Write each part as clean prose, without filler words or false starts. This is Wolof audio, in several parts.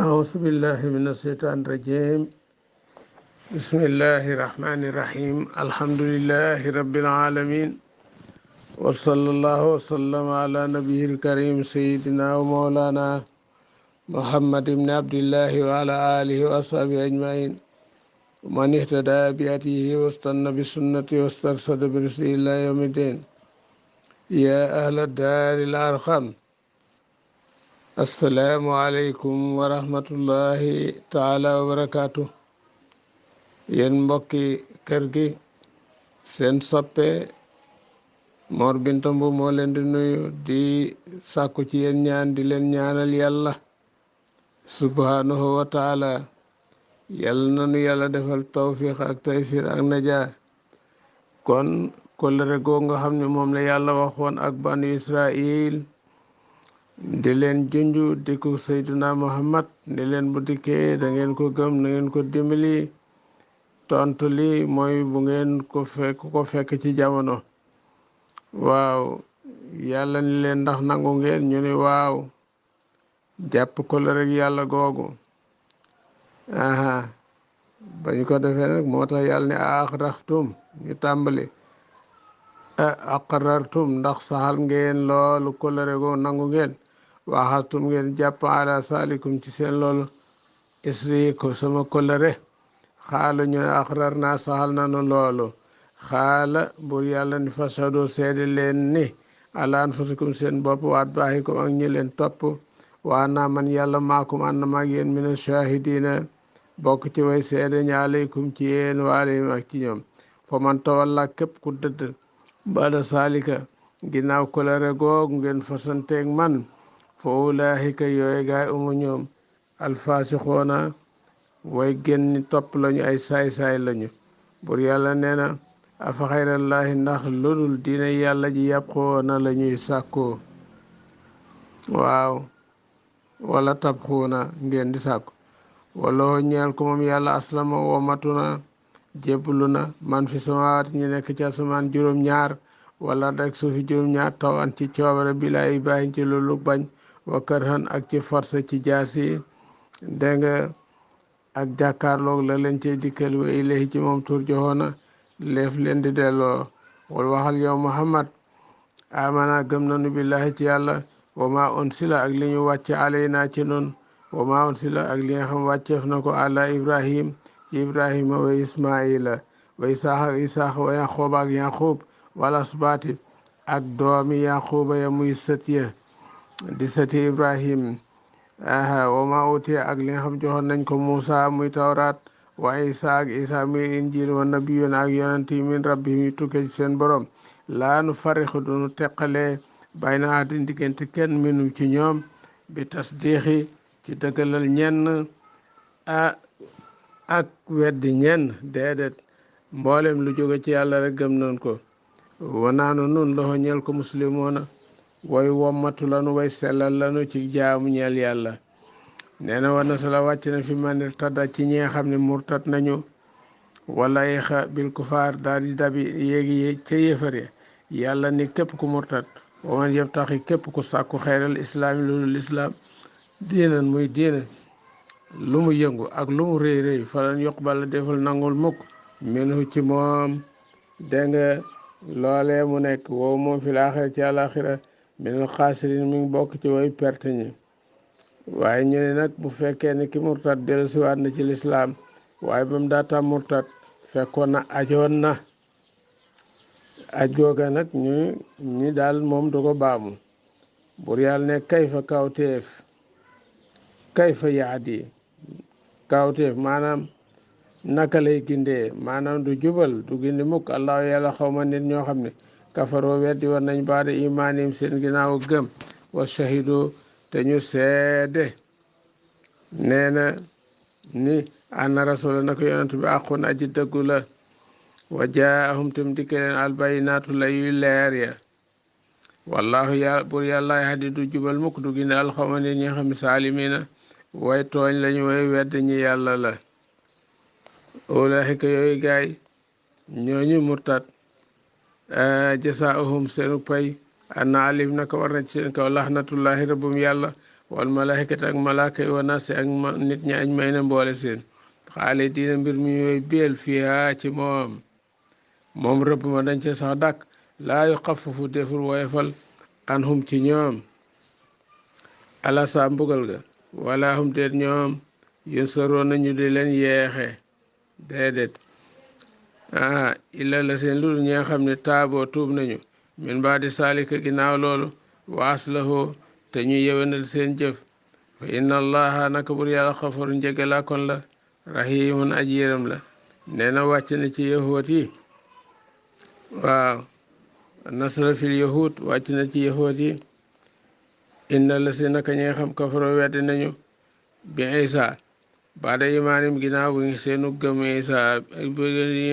أعوذ بالله من الشيطان الرجيم. بسم الله الرحمن الرحيم. الحمد لله رب العالمين، وصلى الله وسلم على نبيه الكريم سيدنا ومولانا محمد بن عبد الله وعلى آله وأصحابه أجمعين، ومن اهتدى بهديه واستنى بسنته واسترشد برشده إلى يوم الدين. يا أهل الدار الأرقم، assalaamu aleykum wa rahmatullahi taala wa barakaatu. Yéen mbokki kër gi, seen soppe Mor Binta Mbuub moo leen di nuyu, di sàkku ci yéen ñaan, di leen ñaanal yàlla subhanahu wa taala. yàlla nanu yàlla defal tawfiq ak taysir ak najaa. kon kóllëre goo nga xam ne moom la yàlla waxoon ak banu Israil, di leen junju dikku Seydina Muhammad, di leen bu dikkee da ngeen ko gëm, na ngeen ko dimbali. tontu li mooy bu ngeen ko fekk ci jamono. waaw, yàlla ni leen ndax nangu ngeen, ñu ni waaw. jàpp ko la rek yàlla googu. bañ ko defee nag moo tax yàlla ne aqrartum, ñu tàmbali aqrartum, ndax saxal ngeen loolu ko la rek nangu ngeen. waxastum ngeen jàpp ala salikum ci seen loolu isri ko sama kolëre. xaala ñu ne aqrar naa saxal nanu loolu. xaala bur yàlla ni fasado seede leen ni ala anfusikum seen bopp waat baaxikum ak ñi leen topp. waa naa man yàlla maakum ànd maag yéen mina shahidina bokk ci way seede ñi aleykum ci yéen wa alayhim ak ci ñoom. fa man tawalla képp ku dëdd bada salika ginnaaw kolëre googu ngeen fasanteeg man, fa ulaahika yooye gaay umu ñoom alfaasixoona way génni topp lañu, ay saay-saay lañu. bur yàlla nee na afa xayrallaahi, ndax ludul diine yàlla ji yàbxoona la ñuy sàkkoo. waaw, wala tabxuuna ngeen di sàkku. wala ñeel ko moom yàlla aslama womatuna jébbalu na man fi samawaati ñu nekk ci asamaan juróom-ñaar wala rek suufi juróom-ñaar taw an ci coobare bilaay bàyyi ci loolu bañ, wa kërhan ak ci force ci jaasi. dégg nga ak jàkkaarloog la leen cey dikkal, wa ilayhi ci moom tur joxoona leef leen di delloo. wal waxal yow Muhammad, amana gëm nanu billahi ci yàlla, wa ma unsila ak li ñu wàcce alayna ci nun, wa ma unsila ak li nga xam wàcceef na ko ala ibrahim ci ibrahima wa ismaila wa isaaxa wa yaxuba ak yaxub wala asbaati ak doomi yaxuba ya muy sët ya di sëti ibrahim. wa ma utiya ak li nga xam joxoon nañ ko Muusa muy tawraat, wa Isa ak Isa muy injil, wa nabiyuna ak yonent yi min rabbi mi tukkee ci seen borom. laa nu farriqu dunu teqalee bayna ahadin diggante kenn minum ci ñoom, bi tasdiixi ci dëggalal ñenn ak weddi ñenn. déedéet, mboolem lu jóge ci yàlla rek gëm nañ ko. wanaanu nun loxo ñeel ko muslimoona way wommatu lanu, way sellal lanu ci jaamu ñeel yàlla. nee na war na sala wàcc na fi manir tadda ci ñi nga xam ne murtat nañu, wala yeexa bil kufaar daal di dabi yéegi ca yéefare. yàlla ni képp ku murtat, wa man yabtaxi képp ku sàkku xeyral islaami lu dul islaam diinan muy diina, lu mu yëngu ak lu mu rëy rëy, falan yuqbala deful nangul mukk minhu ci moom. dégg nga loolee mu nekk wow moom fi laaxira ci àlaxira minal xaasirin mi ngi bokk ci way perte ñi. waaye ñu ne nag bu fekkee ne ki murtat dellu siwaat na ci lislaam, waaye ba mu daata murtat fekkoon na ajoon na aj googa nag ñi daal moom du ko baamu. bur yàlla ne kayfa kawteef, kayfa yaadi kawteef maanaam naka lay gindee, maanaam du jubal du gindi mukk allahu yàlla xaw ma nit ñoo xam ne kafaroo weddi war nañ baada imaanim seen ginnaaw gëm, wa shahidu te ñu seede nee na ni anna rasula na ko yonent bi aqun aji dëggu la. wa jaahum tam dikke leen albayinaatu la yuy leer ya. wallahu ya bur yàlla hadi du jubal mukk du gindi alxawma nit ñi xam ne saalimina way tooñ lañu, way wedd ñi yàlla la. ulaahika yooyu gaay ñooñu murtat jasaahum seenu pay anna alim naka war na ci seen kaw laxnatullahi rabbum yàlla wal malaayikati ak malaaka yi wa naasi ak nit ñi añ may na mboole seen xaale diina mbir mi ñooy béel fiha ci moom rëbb ma dañ ca sax dàkk laa yu xafafu deful woyefal an hum ci ñoom ala sa mbugal ga wala hum déet ñoom yun soroon nañu di leen yeexe déedéet illa la seen lulu ñi nga xam ne taaboo tuub nañu min baadi saalika ginnaaw loolu waas lahoo te ñu yewenal seen jëf fa inna allaha naka bur yàlla xafaru njëgalaa kon la rahimun aji yërëm la nee na wàcc na ci yahuud yi waaw nasra fil yahud wàcc na ci yahuud yi inna la si naka ñi nga xam kafaro weddi nañu bi isa baada imaanim ginnaaw bi seenu gëm isa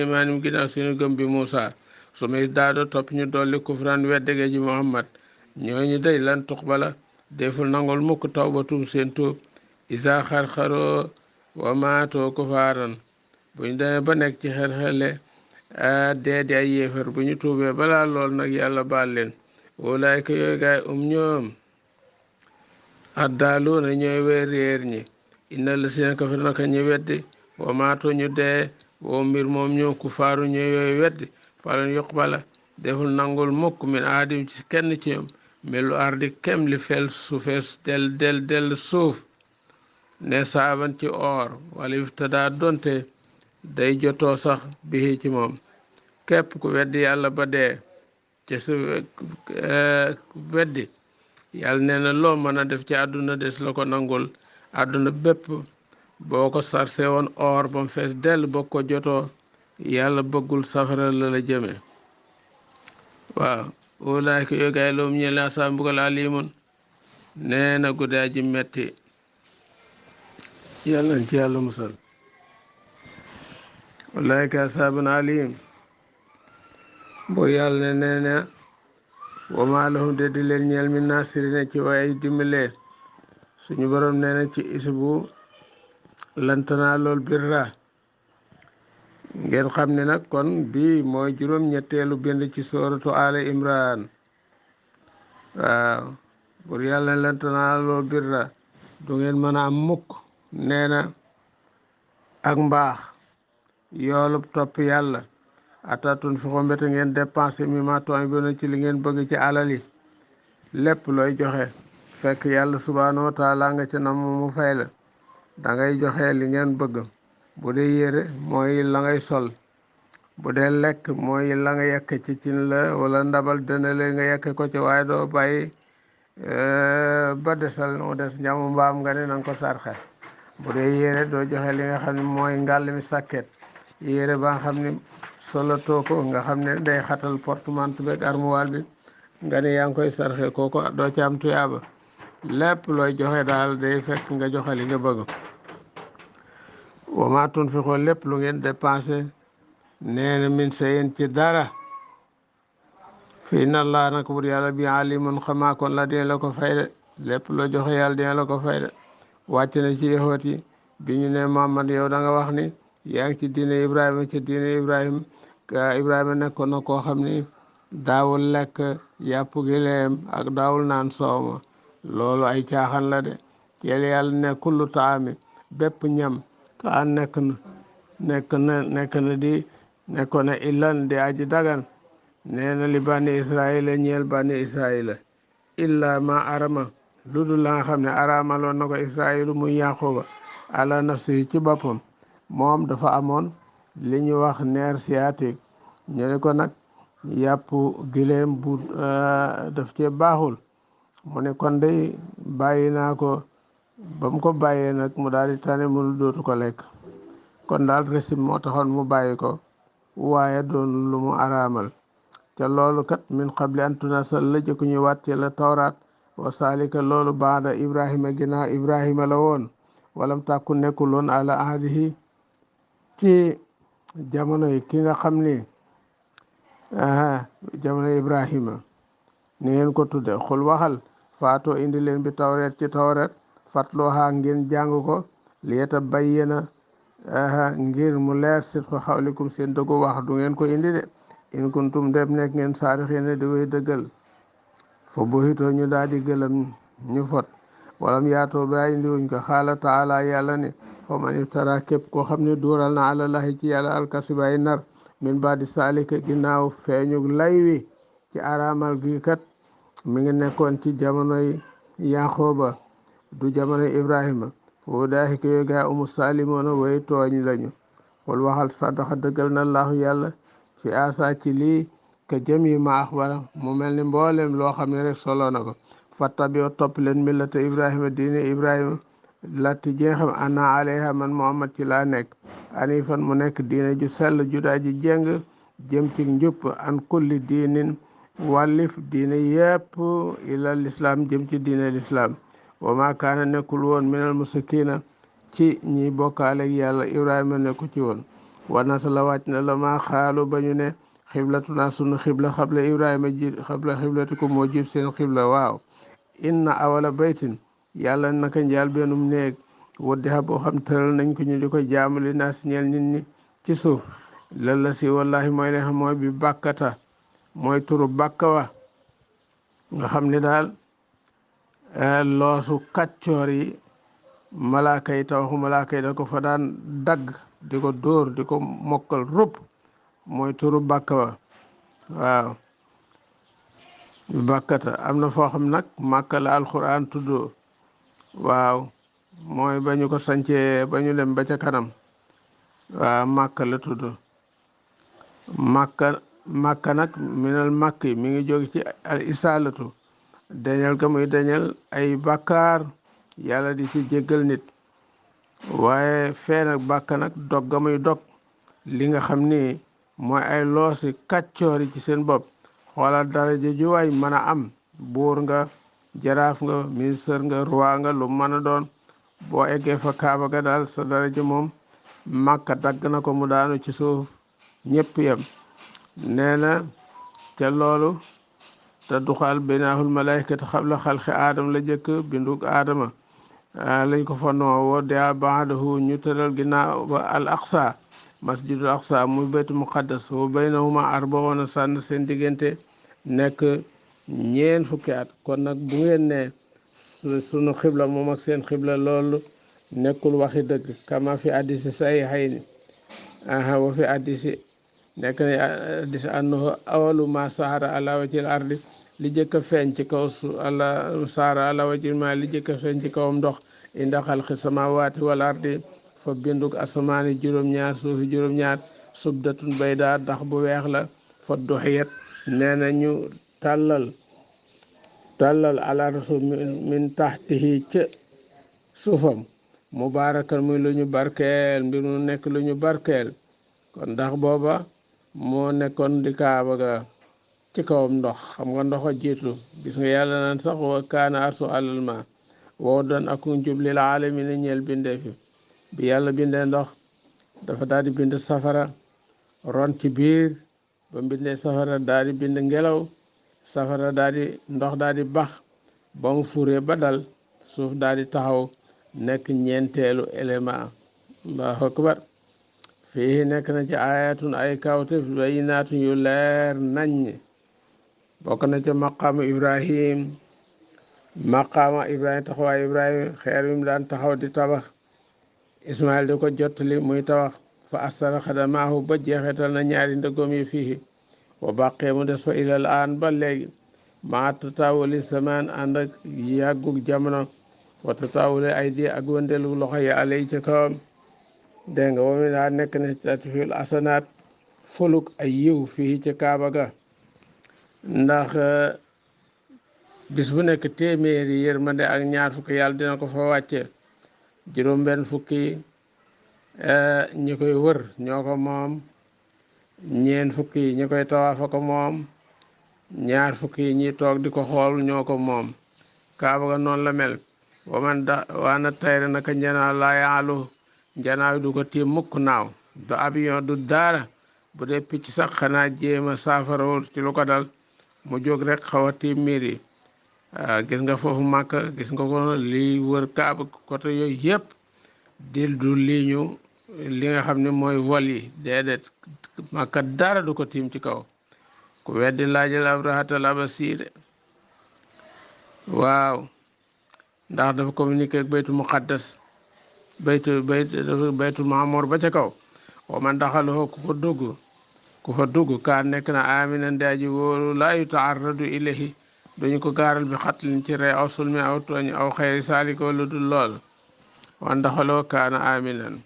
imaanim ginnaaw seenu gëm bi Muusa su ma daado topp ñu dolli kufran weddege ji Muhammad ñooñu day lan tuqbala deful nangol mukk tawbatum seen tuub isa xar-xaroo wa maatoo kufaaran bu ñu demee ba nekk ci xer-xerle dee di ay yéefar bu ñu tuubee balaa lool nag yàlla baal leen walaayka yooyu gaay ñoom addaaluuna ñooy way réer ñi inna la seen kafir naka ñu weddi wa maatoo ñu dee woo mbir moom ñoom kufaaru ñooy yooyu weddi falan yuqbala deful nangul mukk min aadim ci kenn ci ñoom melu ardi kem li fel su fees del suuf ne saaban ci or wala iftadaa donte day jotoo sax bii ci moom képp ku weddi yàlla ba dee ci sa weddi yàlla nee na loo mën a def ci àdduna des la ko nangul àdduna bépp boo ko sarse woon or ba mu fees dell boo ko jotoo yàlla bëggul safara la la jëme waaw ulaayka yooyu gaay loom ñe la sa mbugal alimun nee na guddaa ji metti yàlla nañ ci yàlla musal ulaayka asaabun alim boo yàlla ne nee na wa maa lahum de di leen ñeel min naasirina ci way dimbalee suñu borom nee na ci isbu lantanaa lool birra ngeen xam ne nag kon bii mooy juróom-ñetteelu bind ci sooratu Aali Imran waaw pour yàlla ne lantanaa lool birra du ngeen mën a am mukk nee na ak mbaax yoolub topp yàlla atatun fi ko mbete ngeen dépensé mi ma tooñ bi na ci li ngeen bëgg ci alal yi lépp looy joxe fekk yàlla subhanahu wa taala nga ca nam mu fay la da ngay joxe li ngeen bëgg bu dee yére mooy la ngay sol bu dee lekk mooy la nga yekk ci cin la wala ndabal dënale nga yekk ko ci waaye doo bàyyi ba desal mu des njamu mbaam nga ne nanga ko sarxe bu dee yére doo joxe li nga xam ne mooy ngàll mi sàkket yére ba nga xam ne solatoo ko nga xam ne day xatal portemanteau beeg armoire bi nga ne yaa ngi koy sarxe kooko doo ci am tuyaaba lépp looy joxe daal day fekk nga joxe li nga bëgg wa maa tunfiqoo lépp lu ngeen dépensé nee na min sayin ci dara fi inna allah nag bur yàlla bi alimun xamaa kon la dina la ko fay de lépp loo joxe yàlla dina la ko fay de wàcc na ci yahut yi bi ñu ne Muhammad yow da nga wax ni yaa ngi ci diine Ibrahima ci diine Ibrahima nekkoon na koo xam ni daawul lekk yàpp gileem ak daawul naan soowma loolu ay caaxaan la de teel yàlla ne kullu taami bépp ñam kaan nekkoon na illan di aji dagan nee na li bànni israila ñeel bànni israila illa ma arama lu dul la nga xam ne aramaloon na ko israilu muy yaquba ala nafsi ci boppam moom dafa amoon li ñu wax nerf sciatique ñu ne ko nag yàpp gileem bu daf cee baaxul mu ne kon day bàyyi naa ko ba mu ko bàyyee nag mu daal di tane mu dootu ko lekk kon daal régime moo taxoon mu bàyyi ko waaye doon lu mu araamal te loolu kat min qabli an tunasal la jëkk ñu wàcce la tawraat wa salika loolu baada ibrahima ginnaaw ibrahima la woon walam tàkku nekkul woon ala ahdihi ci jamono yi ki nga xam ni jamono ibrahima ni ngeen ko tudde xul waxal faatoo indi leen bi tawreet ci tawreet fatlooha ngeen jàng ko liyeta bayyana ngir mu leer sit ko xawlikum seen dëggu wax du ngeen ko indi de in kuntum dem nekk ngeen saadixiina di way dëggal fa buhitoo ñu daal di gëlam ñu fot walam yaatoo ba indi wuñ ko xaala taala yàlla ne fa man iftara képp koo xam ne duural na àlalahi ci yàlla alkasiba ay nar min baadi saalika ginnaaw feeñu lay wi ci araamal gi kat mi ngi nekkoon ci jamonoy Yaxooba du jamonoy Ibrahima foo daaxi ko yooyu gaa umu salimoona way tooñ lañu xul waxal sadaxa dëggal na laahu yàlla fi asa ci lii ka jëm yi ma axbara mu mel ni mboolem loo xam ne rek solo na ko fattabi'u topp leen millata Ibrahima diine Ibrahima latti ji nga xam ana alayha man Muhammad ci laa nekk anifan mu nekk diine ju sell judaa ji jeng jëm ci njub an kulli diinin wàllif diine yépp ila lislaam jëm ci diine lislaam wa ma kaana nekkul woon minal mushrikiina ci ñi bokkaale ak yàlla Ibrahima nekku ci woon wa nasala wàcc na la ma xaalu ba ñu ne xiblatuna sunu xibla xabla Ibrahima ji xabla xiblatikum moo jib seen xibla waaw inna awala baytin yàlla naka njaal bennum néeg waddiha boo xam tëral nañ ko ñu di ko jaamali naa si ñeel nit ñi ci suuf lalla si wallahi mooy ne xam mooy bi bàkkata mooy turu bàkka wa nga xam ne daal loosu kàccoor yi malaaka yi tawaxu malaaka yi da ko fa daan dagg di ko dóor di ko mokkal rub mooy turu bàkka wa waaw bàkkata am na foo xam nag màkka la alquran tudd waaw mooy ba ñu ko sancee ba ñu dem ba ca kanam waaw màkka la tudd màkka nag minal màkk yi mi ngi jóge ci al isaalatu dañal ga muy dañal ay bàkkaar yàlla di ci jéggal nit waaye fee nag bàkka nag dog ga muy dog li nga xam ni mooy ay loosi kàccoor yi ci seen bopp xoolal daraja ju waay mën a am buur nga jaraaf nga ministre nga roi nga lu mën a doon boo eggee fa kaaba ga daal sa daraja moom màkka dagg na ko mu daanu ci suuf ñëpp yem nee na te loolu te duxal binaahul malaykati xabla xalqi aadama la jëkk bindug aadama lañ ko fa noo woo dea baadahu ñu tëral ginnaaw ba al aqsa masjidul aqsa muy baytu muqaddas wa baynahuma arbaona sànn seen diggante nekk ñeen fukki at kon nag bu ngeen ne sunu xibla moom ak seen xibla loolu nekkul waxi dëgg kama fi addisi sahihayn wa fi addisi nekk na addisi annahu awalu ma sahara ala wajhil ardi li jëkk a feeñ ci kaw sahara ala wajhil ma li jëkk a feeñ ci kawam ndox inda xalqi samawaati wal ardi fa bindug asamaani juróom-ñaar suufi juróom-ñaar subdatun bayda dax bu weex la fa duxiyat nee na ñu tàllal ala rasul min taxtihi ca suufam mubarakan muy lu ñu barkeel mbir mu nekk lu ñu barkeel kon ndax booba moo nekkoon di kaaba ga ci kawam ndox xam nga ndox a jiitu gis nga yàlla naan sax wa kaana arsu alal ma wow doon ak njub lil aalamiina ñeel bindee fi bi yàlla bindee ndox dafa daal di bind safara ron ci biir ba bindee safara daal di bind ngelaw safara daal di ndox daal di bax ba mu furee ba dal suuf daal di taxaw nekk ñeenteelu élément allahu akbar fii nekk na ci ayatun ay kawtef bayinaatun yu leer nañ bokk na ca maqaama ibrahim taxawaay ibrahim xeer wi mu daan taxaw di tabax ismail di ko jottali muy tabax fa astara xadamaahu ba jeexetal na ñaari ndëggoom yi fii wa baqee mu des fa ilal aan ba léegi maa tatawuli samaan ànd ak yàggug jamono wa tatawuli ay di ak wëndelu loxo yi alay ca kawam dégg nga wami daa nekk na tatifil asanaat fuluk ay yiw fii ca kaaba ga ndax bis bu nekk téeméeri yërmande ak ñaar fukki yàlla dina ko fa wàcce juróom benn fukki ñi koy wër ñoo ko moom ñeen fukki ñi koy tawaafa ko moom ñaar fukki ñi toog di ko xool ñoo ko moom kaaba ga noonu la mel waana tayre naka njanaaw laa yaalu njanaaw du ko tiim mukk naaw du avion du daara bu dee picc sax xanaa jéema saafarawul ci lu ko dal mu jóg rek xaw a tiim miir yi gis nga foofu màkk gis nga ko li wër kaaba côté yooyu yëpp du li nga xam ne mooy vol yi déedéet màkka dara du ko tiim ci kaw ku weddi laajal abrahatal abasiide waaw ndax dafa communiqué ak baytul muqaddas baytul maamoor ba ca kaw wa man daxaloo ku fa dugg kaan nekk na aminan di aji wóolu laa yutaarradu ilayhi duñu ko gaaral bi xatlin ci rey aw sulmi aw tooñ aw xeyri saalika lu dul lool wan daxaloo kaana aminan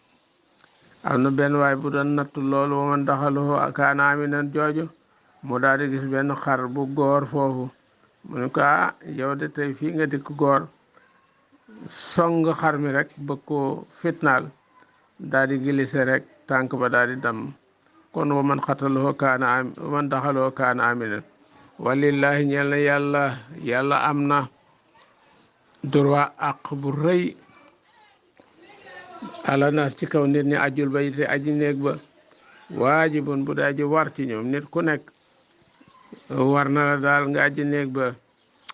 am na benn waay bu doon nattu loolu wa man daxaloo kaana aminan jooju mu daal di gis benn xar bu góor foofu mu ne ko yow de tey fii nga dikk góor song xar mi rek bëgg koo fitnaal daal di glissé rek tànk ba daal di damm kon wa man xataloo kaana am wa man daxaloo kaana aminan walillahi ñeel na yàlla am na droit àq bu rëy ala nas ci kaw nit ñi ajul ba te aji néeg ba waajibun bu dee aji war ci ñoom nit ku nekk war na la daal nga aji néeg ba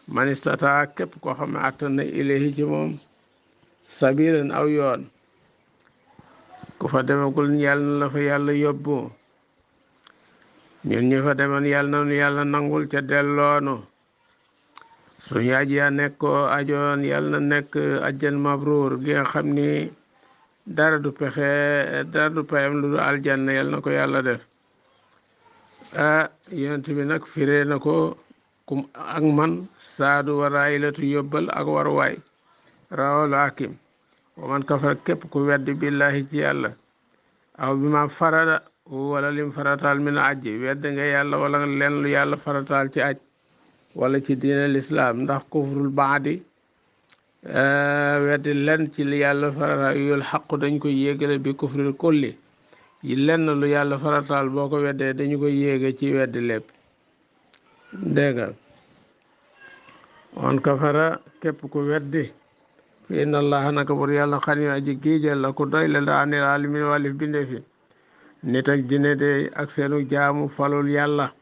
man istata képp koo xam ne attan na ilayhi ci moom sabilan aw yoon ku fa demagul yàlla na la fa yàlla yóbbu ñun ñu fa demoon yàlla na nu yàlla nangul ca delloonu suñu aji yaa nekkoo ajoon yàlla na nekk ajjan mabruur gi nga xam ni dara du payam lu du aljanna yàlla na ko yàlla def yonent bi nag firee na ko kum ak man saadu wa raayilatu yóbbal ak waruwaay rawal hakim wa man kafara képp ku weddi billahi ci yàlla aw bi ma farada wala lim farataal min ajji weddi nga yàlla wala leen lu yàlla farataal ci aj wala ci diine lislaam ndax kufrul baadi weddi len ci li yàlla farataal yul xaqu dañ koy yéegale bi kufril kulli yi lenn lu yàlla farataal boo ko weddee dañu koy yéege ci weddi lépp dégg nga on kafara képp ku weddi fi inna allaha naka bur yàlla xani aji giijal la ku doy la da anil alamin walif binde fi nit ak jinne de ak seenu jaamu falul yàlla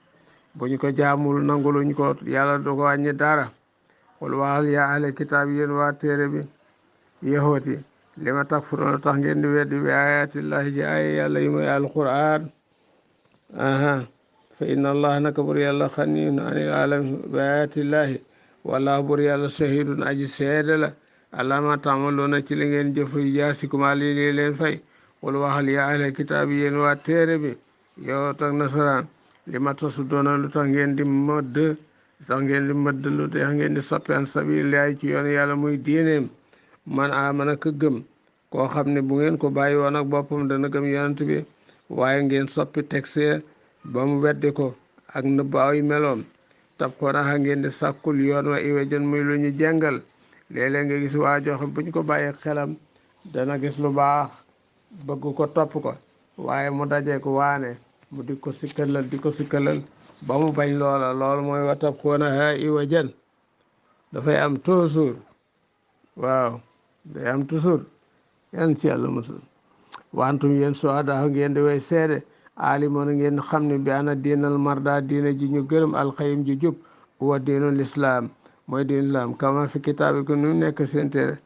buñ ko jaamul nanguluñ ko yàlla du ko wàññi dara wal waxal yaa ahle kitaab yéen waa téere bi yahooti li ma takfuroona tax ngeen di weddi bi ayatillahi ji aaya yàlla yi mooy alquran fa inna allaha naka bur yàlla xaniyun anil alamin bi ayatillahi wala bur yàlla shahidun aji seede la alama taamaloona ci li ngeen jëf jaasikuma lii leen fay wal waxal yaa ahlal kitaab yéen waa téere bi yow tak nasaraan li ma tasu doona lu tax ngeen di mëdd lu tax ngeen di soppi an sabilillahi ci yoon yàlla muy diineem man amana ka gëm koo xam ne bu ngeen ko bàyyi woon ak boppam dana gëm yonent bi waaye ngeen soppi texte ba mu weddi ko ak nëbb ay meloom tab xoonaxa ngeen di sàkkul yoon wa iwe jën muy lu ñu jàngal léeg-léeg nga gis waa joo xam bu ñu ko bàyyi xelam dana gis lu baax bëgg ko topp ko waaye mu dajee ko waane mu di ko sikkalal ba mu bañ loola loolu mooy wa tab xoonaxa iwe jën dafay am toujours waaw day am toujours yan ci yàlla musul wantum yéen suhadaa ngeen di way seede alimoon ngeen xam ne bi ana diinal marda diina ji ñu gërëm alxayim ji jub wa diinul islaam mooy diinul islaam kama fi kitaabi ko nu nekk seen téere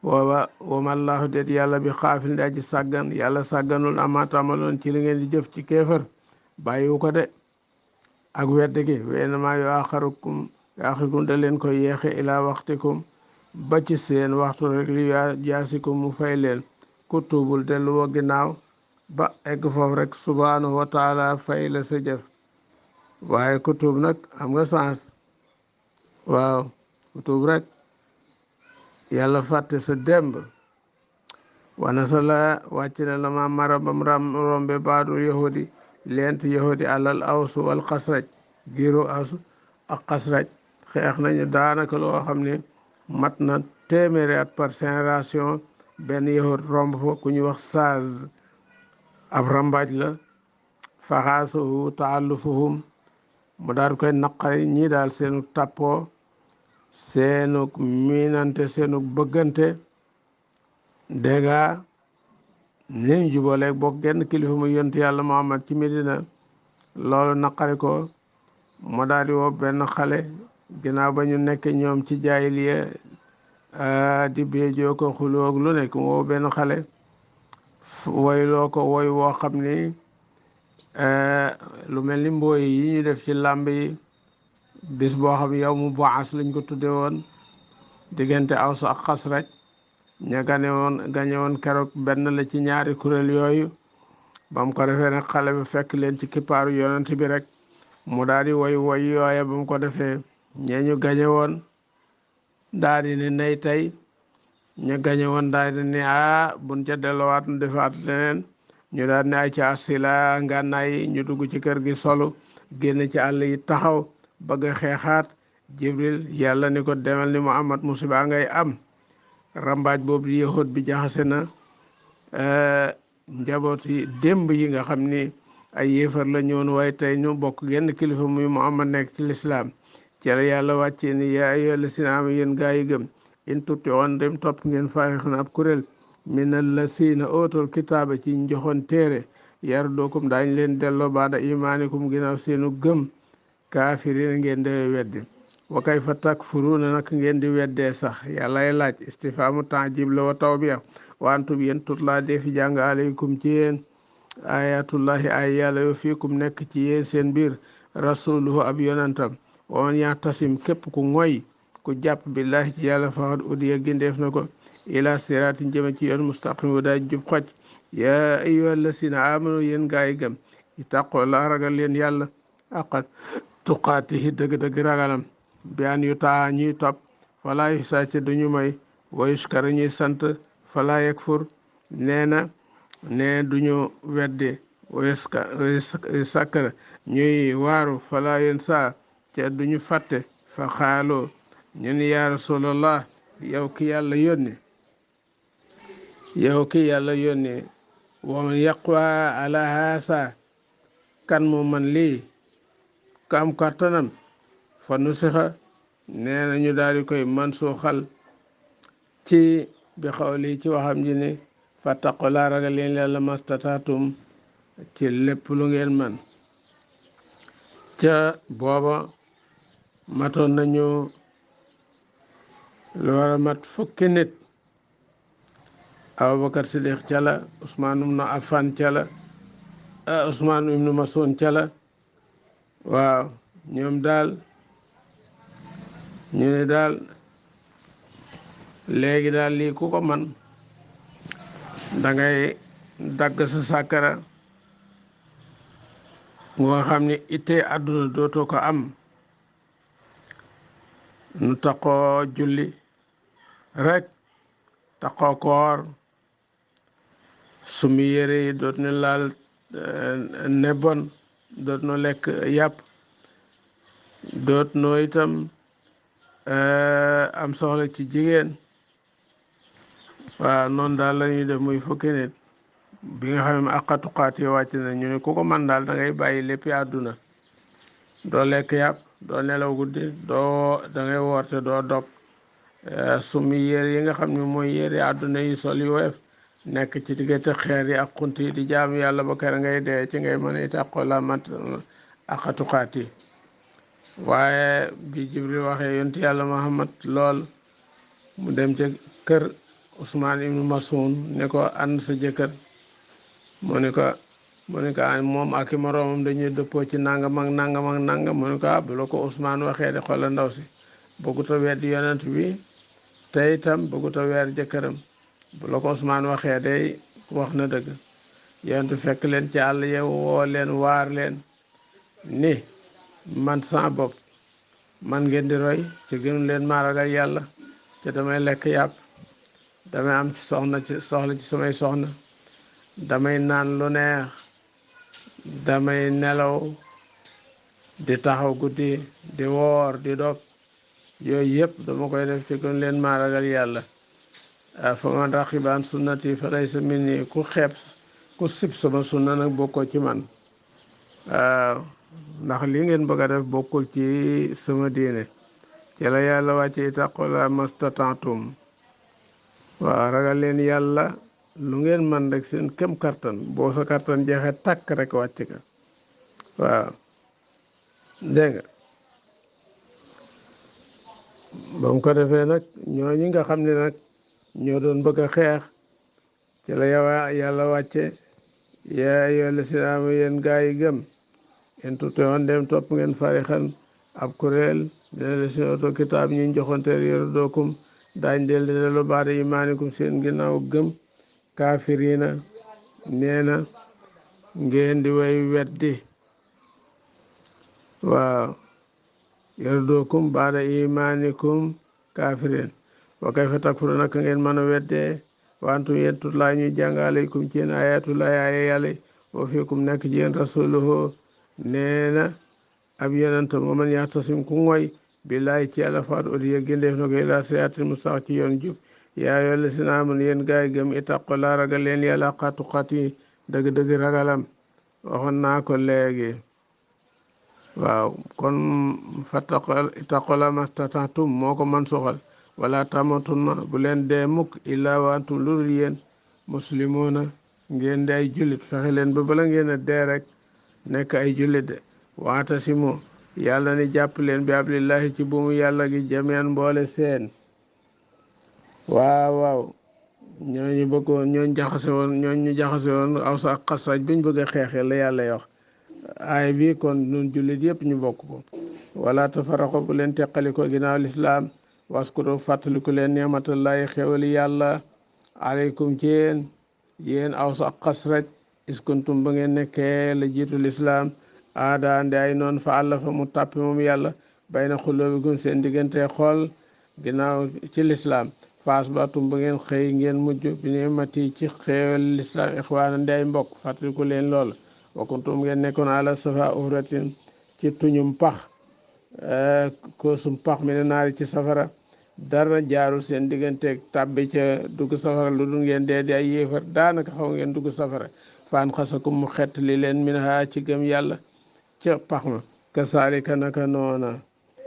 wamallahu déet yàlla bi xaafil di aji sàggan yàlla sàgganul ama tamaloon ci li ngeen di jëf ci kéefër bàyyiwu ko de ak wedd gi weenama yu axarukum da leen koy yeexe ilaa waxtikum ba ci seen waxtu rek li jaasikum mu fay leen ku tuubul dellu wa ginnaaw ba egg foofu rek subhanahu wa taala fay la sa jëf waaye ku tuub nag am nga sens waaw ku tuub rek yàlla fàtte sa démb wana sa la wàcc na la ma mara bam rombe baadu yahudi leent yahudi alal awsu wal xasraj giiru awsu ak xasraj xeex nañu daanaka loo xam ne mat na téeméeri at par génération benn yahud romb fa ku ñu wax Saaz ab rambaaj la faxaasuhu taallufuhum mu daal koy naqari ñii daal seenu tàppoo seenu miinante seenu bëggante dégga niñ jubaleeg bokk genn kilifa mu yonent yàlla Muhammad ci Medina loolu naqari ko mu daal di woo benn xale ginnaaw ba ñu nekk ñoom ci jaahiliya di beejoo ko xuloog lu nekk mu woo benn xale woyloo ko woy woo xam ni lu mel ni mbooy yi ñu def ci làmb yi bis boo xam yow mu baas lañ ko tudde woon diggante Aws ak Xasraj ña gañe woon keroog benn la ci ñaari kuréel yooyu. ba mu ko defee nag xale bi fekk leen ci kippaaru yonent bi rek mu daal di woy yooya ba mu ko defee ñee ñu gañe woon daal di ne nay tey ñu gañe woon daal di ne buñ ca delluwaat nu defaat leneen ñu daal ne ay ca asila ngànnaay yi ñu dugg ci kër gi solu génn ci àll yi taxaw bëgg a xeexaat Jibril yàlla ni ko demal ni Muhammad musiba ngay am rambaaj boobu di yahud bi jaxase na njaboot yi démb yi nga xam ni ay yéefar la ñoon waaye tey ñu bokk genn kilifa muy Muhammad nekk ci lislaam ci la yàlla wàccee ni yaa ayyuhal lazina aamanu yéen gaa yi gëm in tuti'u dem topp ngeen fariqan ab kuréel minal lazina ootul kitaaba ci njoxoon téere yarduukum daañ leen delloo baada imaanikum ginnaaw seenu gëm kaafiriin ngeen di weddi wa kayfa takfuruuna nag ngeen di weddee sax yàllay laaj istifhaamu ta'jiib la wa tawbiix wa antum yéen tutlaa defi jàng aleykum ci yéen ayatullahi ay yàlla yo fiikum nekk ci yéen seen biir rasuluhu ab yonantam wa man ya'tasim képp ku ngoy ku jàpp billahi ci yàlla faqad udiya gindeef na ko ila siraatin jëme ci yoon mustaqim wu daa jub xoj yaa ayyuhal lazina amanu yéen gaa yi gëm ittaqullaha ragal leen yàlla aqat tuqaatihi dëgg-dëgg ragalam bi an yu taa ñuy topp wala yu sàcc duñu may wa yuskar ñuy sant fala yakfur nee na ne duñu weddi sakkar ñuy waaru fala yen sa ca duñu fàtte fa xaaloo ñu ni yaa rasulallah yow ki yàlla yónni wa man yaqwa ala haasa kan mu man lii ka am kartanam fa nusixa nee na ñu daal di koy man suuxal ci bi xawli ci waxam ji ne fattaqulaa ragal leen yàlla mastataatum ci lépp lu ngeen man ca booba matoon nañu lu war a mat fukki nit Abubakar Siddiq ca la Usmaan ibnu Affan ca la Usmaan ibnu Mas'uud ca la waaw ñoom daal ñu ne daal léegi daal lii ku ko man dangay dagg sa sàkkara nga xam ni ittee àdduna dootoo ko am nu taxoo julli rek taxoo koor sumi yére yi doot ne laal nebon doot no lekk yàpp doot noo itam am soxla ci jigéen waaw noonu daal la ñuy def muy fukki nit bi nga xam ne àqatu xaat yi wàcc na ñu ne ku ko man daal da ngay bàyyi lépp àdduna doo lekk yàpp doo nelaw guddi doo da ngay woorte doo dog sumi yére yi nga xam ne mooy yére àdduna yi sol yu woyof nekk ci diggante xeer yi ak xunt yi di jaamu yàlla ba kër ngay dee ci ngay mën a tàqoo la mat àqatu xaat yi waaye bi Jibril waxee yonti yàlla Muhammad lool mu dem ca kër Usmaan ibnu Mas'uud ne ko ànd sa jëkkër mu ne ko moom ak i moroomam dañuy dëppoo ci nangam ak nangam ak nangam mu ne ko bu la ko Usmaan waxee de xoolal ndaw si bëggut a weddi yonent bi te itam bëggut a weer jëkkëram bu la ko Usmaan waxee day wax na dëgg yonent fekk leen ci àll yow woo leen waar leen ni man sama bopp man ngeen di roy ci gënu leen maa ragal yàlla te damay lekk yàpp damay am ci soxla ci samay soxna damay naan lu neex damay nelaw di taxaw guddi di woor di dog yooyu yëpp dama koy def ci gënu leen maa ragal yàlla fa man raqibaan sunnati fa laysa minni ku sib sama sunna nag bokkoo ci man waaw ndax li ngeen bëgg a def bokkul ci sama diine ci la yàlla wàcce ittaqullaaha mastata'tum waaw ragal leen yàlla lu ngeen man rek seen kem kartan boo sa kartan jeexee takk rek wàcc ka waaw dégg nga ba mu ko defee nag ñooñu nga xam ne nag ñoo doon bëgg a xeex ci la yàlla wàcce yaa ayyuhal laziina aamanu yéen gaa yi gëm en tuti'u dem topp ngeen farixan ab kuréel mina llaziina uutul kitaab ñu joxoon téere yarduukum daañ del delu baada imaanikum seen ginnaaw gëm kaafiriina nee na ngeen di way weddi waaw yardukum baada imaanikum kaafiriin wa kayfa takfuruna naka ngeen mën a weddee wantum yéen tutlaa ñuy jàng alaykum ci yéen ayatullahi aaya yàlla wa fiikum nekk ci yéen rasuluhu nee na ab yonent moo man yaxtasim ku ngoy billahi ci yàlla faat odiya géndeef na ko ila siraatil mustaqim ci yoon jub yaa ayyuhal lazina aamanu yéen gaay gëm ittaqullaa ragal leen yàlla haqqa tuqaatihi dëgg-dëgg ragalam waxoon naa ko léegi waaw kon ittaqullaa mastata'tum moo ko man soxal wala tamutunna bu leen dee mukk illaa wa antum lu dul yéen muslimoona ngeen di ay jullit fexe leen ba bala ngeen a dee rek nekk ay jullit de waatasimu yàlla ni jàpp leen bi hablillahi ci buumu yàlla gi jamian mboole seen waaw waaw ñooñu bëggoon ñooñu jaxase woon Aws ak Xasraj buñ bëgg a xeexee la yàlla wax aay bi kon ñun jullit yëpp ñu bokk ko wala tafarraqu bu leen teqali ko ginnaaw lislaam waskuro fàttaliku leen ni'matallahi xewali yàlla aleykum ci yéen Aws ak Xasraj iskuntum ba ngeen nekkee la jiitu lislaam aadaande ay noon fa àllafa mu tàppi moom yàlla bayna xuloobikum seen diggante xool ginnaaw ci lislaam faas baatum ba ngeen xëy ngeen mujj bi ni'mati ci xéewal lislaam ixwaana ndi ay mbokk fàttaliku leen lool wa kuntum ngeen nekkoon ala safa uhratin ci tuñum pax koosum pax mi ne naari ci safara dara jaarul seen digganteeg tàbbi ca dugg safara lu dul ngeen dee di ay yéefar daanaka xaw ngeen dugg safara faan xasakum mu xett li leen min ha ci gëm yàlla ca pax ma kasaalika naka noona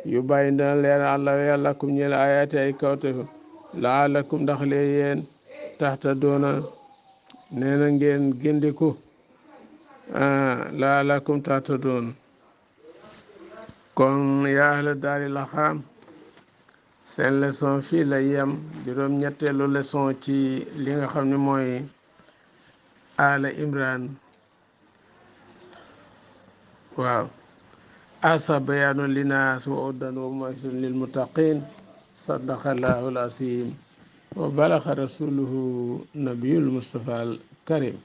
yu bàyyi dana leer àlla yàlla kum ñeel ayaati ay kawtefu laalakum ndax lee yéen taxta doona nee na ngeen gindiku laalakum taxta doon kon yaa ahla daari la xaram seen leçon fii la yem juróom ñetteelu leçon ci li nga xam ne mooy ala imran waaw asa bayaanu linaas wa uddan wa maw'izatul lil muttaqin sadaqallahu al-asim wa balaxa rasuluhu nabiyul mustafa al karim